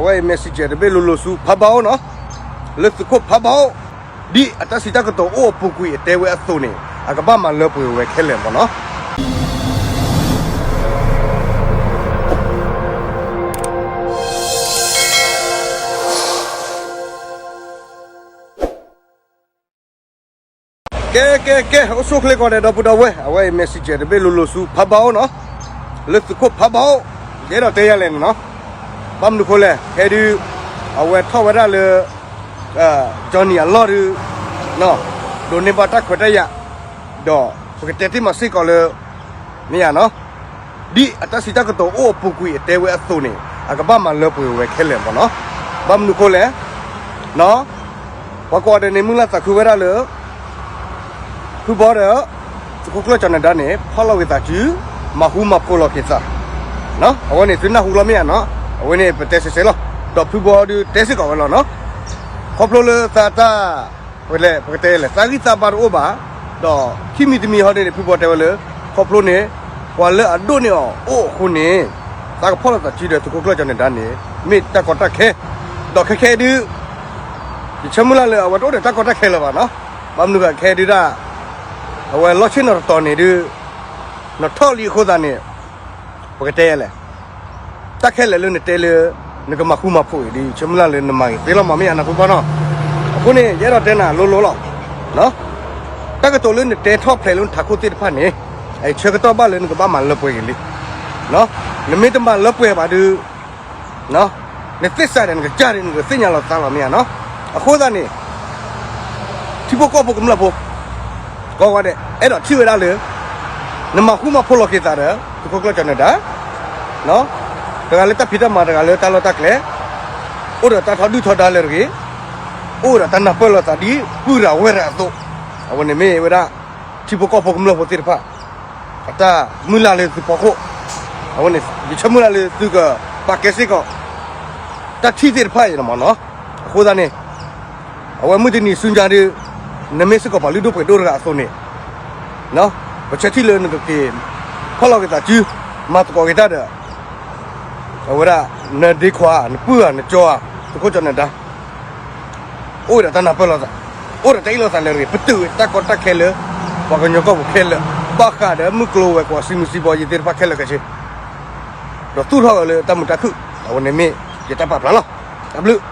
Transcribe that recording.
အဝဲအံၤ messenger တဘ့ၣ်လိၤလိၤဆူဖးဘီအိၣ်နီၤ, လၢသုးခိၣ်ဖးဘီအိၣ်, ဒ်အတၢ်စံးတၢ်ကတိၤအိၣ်အပူၤကွံာ်အတဲဝဲအသိးန့ၣ် အကဘၣ်မၤလၢပှဲၤဝဲခဲလၢာ်မ့ၢ်နီၤ. ကဲ ကဲ ကဲ အိၣ်ဆူၣ်အိၣ်ချ့ကိးဂၤဒဲး ဒီပုၢ်ဒီဝဲၢ်, အဝဲအံၤ messenger တဘ့ၣ်လိၤလိၤဆူဖးဘီအိၣ်နီၤ, လၢသုးခိၣ်ဖးဘီအိၣ်, ယအဲၣ်ဒိးတဲယၤလဲၣ်န့ၣ်နီၤ, ဘၣ်မနုၤဃိလဲၣ်, ခဲဒုး အဝဲထီၣ်ဝဲဒၣ်လၢ Johnny အလီၢ်ဒုး ဒိးန့ၢ်ဘၣ်တၢ်ခွဲးတၢ်ယာ်, ဒီးပကတဲတ့ၢ်မးစ့ၢ်ကီးလၢ မ့ၢ်ယၤနီၤ, ဒ်အတၢ်စံးတၢ်ကတိၤအိၣ်အပူၤကွံာ်အတဲဝဲအသိးန့ၣ် အကဘၣ်မၤလၢပှဲၤဝဲခဲလၢာ်မ့ၢ်နီၤ. ဘၣ်မနုၤဃိလဲၣ်, ပှၤကိးဂၤဒဲးန့ၣ် မုၢ်လၢ်သးခုဝဲဒၣ်လၢ ဖုဘီဒီး သုးခိၣ်ကျၢၢ်ကၠီၤနဒါန့ၣ် ဖီၣ်လီၤက့ၤသးစု, မၤဃူမၤဖိးလီၤက့ၤသး, အဝဲန့ၣ်သုနၢ်ဟူလီၤမ့ၢ်ဧါနီၤ, အဝဲန့ၣ်ပတဲစဲးစဲးလီၤ, ဒီးဖုဘီဒုးတဲစ့ၢ်ကီးဝဲလီၤနီၤ, ခီဖျိလၢသးတၢ် ပကတဲလဲၣ် သးဂံၢ်သးဘါတအိၣ်ဘၣ်, ဒီးခံမံၤတမံၤဟီဒ်န့ၣ် ဖုဘီတဲဝဲလၢ ခီဖျိန့ၣ် ပှၤလၢအဒိၣ်န့ၢ်အီၤအိၣ်အဃိန့ၣ် သးကဖီၣ်လီၤသးစုဒီးသုးခိၣ်ကျၢၢ်ကၠီၤနဒါန့ၣ် မ့ၢ်တၢ်ကီတၢ်ခဲ, ဒီးခဲခဲဒုး ယဆၢမုၢ်လၢ်လၢအဝဲတအိၣ်ဒီးတၢ်ကီတၢ်ခဲလၢၤဘၣ်နီၤ, ဘၣ်မနုၤဃိခဲဒုးဒၣ် အဝဲလီၢ်ဆ့ၣ်နီၤတတီၤန့ၣ်ဒုး နထီၣ်လံအဃိသတးန့ၣ် ပကတဲလဲၣ် တၢ်ခဲလၢာ်လၢနတဲလၢ နကမၤဃူမၤဖိးအံၤဒ် ယဆၢမုၢ်လၢ်လၢနမၤဂ့ၤသ့လီၤမ့ၢ်မ့ၢ်ယါနၢ်ဖုဘီနီၤ, အဃိန့ၣ် ယအဲၣ်ဒိးတဲနၤလိၤလိၤလီၤ, တၢ်ကတိၤလၢနတဲထီၣ်ဖျဲးလၢနထးခိၣ်သ့ၣ်တဖၣ်န့ၣ် အဆၢကတီၢ်ဘၣ်လၢနကဘၣ်မၤလၢပှဲၤဂ့ၤလံ, နမ့ၢ်တမၤလၢပှဲၤဘၣ်ဒုး နသ့ၣ်စးဒီးနကစၢ်ဒီးနကသ့ၣ်ညါလီၤသးလီၤမ့ၢ်ဧါနီၤ, အဃိသတးန့ၣ် ထံဖိကီၢ်ဖိကမျၢၢ်ဖိ ကိးဂၤဒဲး အဲၣ်ဒိးထံၣ်ဝဲဒၣ်လၢ နမၤဃူမၤဖိးလီၤက့ၤသးဒီး သုးခိၣ်ကျၢၢ်ကၠီၤနဒါ, တဂၤလၢတၢ်ဖံးတၢ်မၤ တဂၤလၢတၢ်လီၢ်တၢ်ကျဲ, အိၣ်ဒီးတၢ်ထီဒုၣ်ထီဒါလၢတဂ့ၤ, အိၣ်ဒီးတၢ်နၢ်ပၢၢ်လိာ်သးဒ်ပုၢ်ရၤဝဲၢ်ရၤအသိး, အဝဲန့ၣ်မ့ၢ်ဝဲဒၣ် ထံဖိကီၢ်ဖိကမျၢၢ်ဖိသ့ၣ်တဖၣ် အတၢ်မုၢ်လၢ်လၢသုဖီခိၣ်, အဝဲန့ၣ် ယဆၢမုၢ်လၢ်လၢသုကပာ်ကဲစ့ၢ်ကီး တၢ်ထံၣ်သ့ၣ်တဖၣ်အံၤလီၤမ့ၢ်နီၤ, အဃိသတးန့ၣ် အဝဲမုၢ်တနံၤဆူညါဒုး နမ့ၢ်စ့ၢ်ကီးပှၤလုၢ်ဒိၣ်ပှ့ၤဒိၣ်တဂၤအသိးန့ၣ် ပဆၢထံၣ်လၢနကက့ၤ ဖီၣ်လီၤက့ၤသးစု မၤသကိးက့ၤတၢ်ဒီး အဝဲဒၣ် နဒ့ခွါ နပုၢ်ဧါ နကၠီဧါ သုးခိၣ်ကၠီၤနဒါ အိၣ်ဒီးတၢ်နၢ်ပၢၢ်လိာ်သး, အိၣ်ဒီးတၢ်အ့ၣ်လိာ်သးလၢတဂ့ၤ, ပတုာ်တၢ်ကီတၢ်ခဲလၢ ပှၤကညီကီၢ်ပူၤခဲလၢာ်, ဘၣ်ဃးဒီးမုၢ်ကျိၤဝဲၤကွာ် စံမုၢ်စံဘီယံၤသ့ၣ်တဖၣ်ခဲလၢာ်ခဲဆ့, ဒီးသူၣ်ထီၣ်အီၤလၢတၢ်မုာ်တၢ်ခုၣ်, အဝဲန့ၣ်မ့ၢ်ယတၢ်ပာ်ဖျါလီၤ. တၢ်ဘျုး.